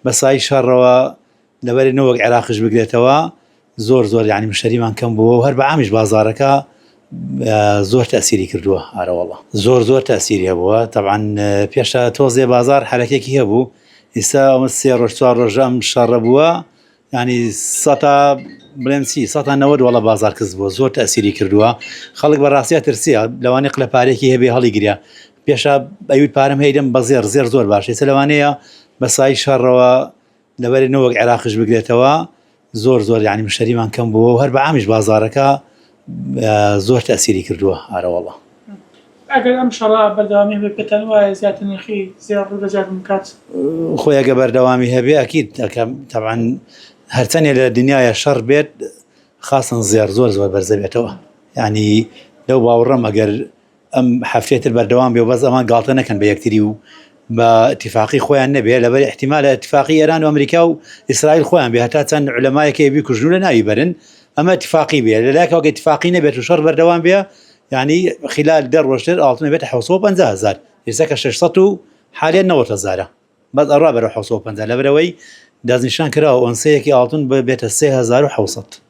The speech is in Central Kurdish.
بە سای شەڕەوە لەبەری نەوەک عێراقیش بگرێتەوە زۆر زۆر یعنی مشتریمان کەم بووە و هەر بە عامیش بازارەکە زۆر تەسیری کردووە. ئارەوەڵە زۆر زۆر تەسیری هەبووە. تەبعەن پێشە تۆزێ بازار حەرەکێکی هەبوو، ئیستا ئەمە سێ ڕۆژ چوار ڕۆژ ئەم شەڕە بووە، ینی سەتا بڵێم چی سەتا 90 وەڵە بازار کز بووە، زۆر تەسیری کردووە. خەڵک بە ڕاستە ترسیە، لەوانەیە قلە پارێکی هەبێ هەڵی گریا. پێشە ئەوی پارەم هەیە دەم بە زێڕ، زێڕ زۆر باشە. ئێستا لەوانەیە بە سای شەڕەوە لەبەری نەوەک عێراقیش بگرێتەوە زۆر زۆر یعنی مشتریمان کەم بووە و هەر بە عامیش بازارەکە زۆر تەسیری کردووە. ئارەوەڵە ئەگەر ئەم شەڕە بەردەوامی هەبێ پێتان وایە زیاتر نرخی زێڕ ڕوو لە زیادبوون بکات؟ خۆی ئەگە بەردەوامی هەبێ ئەکید ئەکەم تەبعەن هەرچەندێ لە دنیاە شەڕ بێت خاصن زێڕ زۆر زۆر بەرزە بێتەوە. یعنی لەو باوەڕم ئەگەر ئەم هەفتەی تر بەردەوام بێ و بەس ئەمان گاڵتە نەکەن بە یەکتری و بە ئیتیفاقی خۆیان نەبێ لەبەر ئیحتیمالە ئیتیفاقی ئێران و ئەمریکا و ئیسرائیل خۆیان بێ هەتا چەند علەمایەک هەیە بیکوژن و لە ناوی بەرن ئەمە ئیتیفاقی بێ لە لایەکەوە گە ئیتیفاقی نەبێت و شەڕ بەردەوام بێ یعنی خلال دە ڕۆژتر ئاڵتون بێتە 750 هەزار ئێستا کە 600 و حالیان 90 هەزارە بەس ئەڕا بەرەو 750 لەبەرەوەی دەستنیشان کراوە ئۆنسەیەکی ئاڵتون بێتە 3700.